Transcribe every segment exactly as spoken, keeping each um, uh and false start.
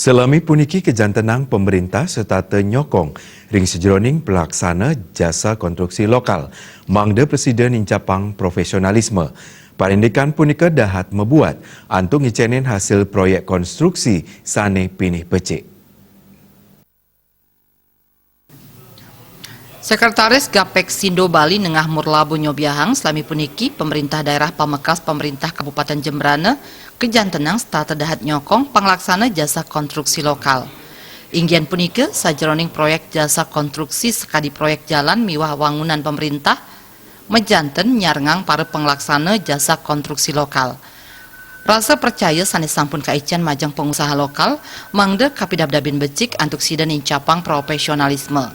Salami puniki kajantenang pamerintah setata nyokong ring sajeroning pelaksana jasa konstruksi lokal, mangda prasida nincapang profesionalisme. Parindikan punika dahat mabuat antuk ngicenin hasil proyek konstruksi sane pinih becik. Sekretaris Gapexindo Bali Nengah Murlabo nyobiahang, salami puniki Pemerintah Daerah pamekas Pemerintah Kabupaten Jembrana kajantenang setata dahat nyokong panglaksana jasa konstruksi lokal. Inggian punika sajeroning proyek jasa konstruksi sakadi proyek jalan miwah wangunan pemerintah, majanten nyarengang para panglaksana jasa konstruksi lokal. Rasa percaya sane sampun kaicen majeng pangusaha lokal mangda kapidabdabin becik antuk sida nincapang profesionalisme.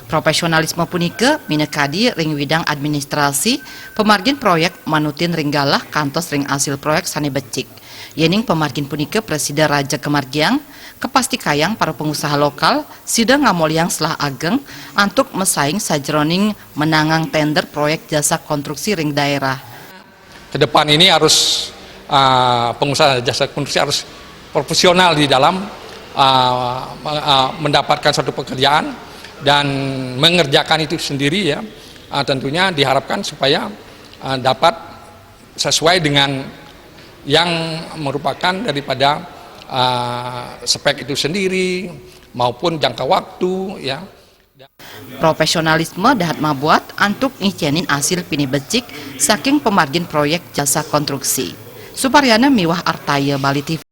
Profesionalisme punika minakadi ring widang administrasi, pamargin proyek manutin ring galah kantos ring asil proyek sane becik. Yening pamargin punika prasida raja kamargiang, kapastikayang para pangusaha lokal sida ngamolihang selah ageng antuk masaing sajeroning menangang tender proyek jasa konstruksi ring daerah. Ke depan ini harus uh, pengusaha jasa konstruksi harus profesional di dalam uh, uh, mendapatkan suatu pekerjaan dan mengerjakan itu sendiri, ya. Uh, tentunya diharapkan supaya uh, dapat sesuai dengan yang merupakan daripada uh, spek itu sendiri maupun jangka waktu, ya. Profesionalisme dahat mabuat antuk ngicenin asil pinih becik saking pamargin proyek jasa konstruksi. Suparyana miwah Artaya, Bali T V.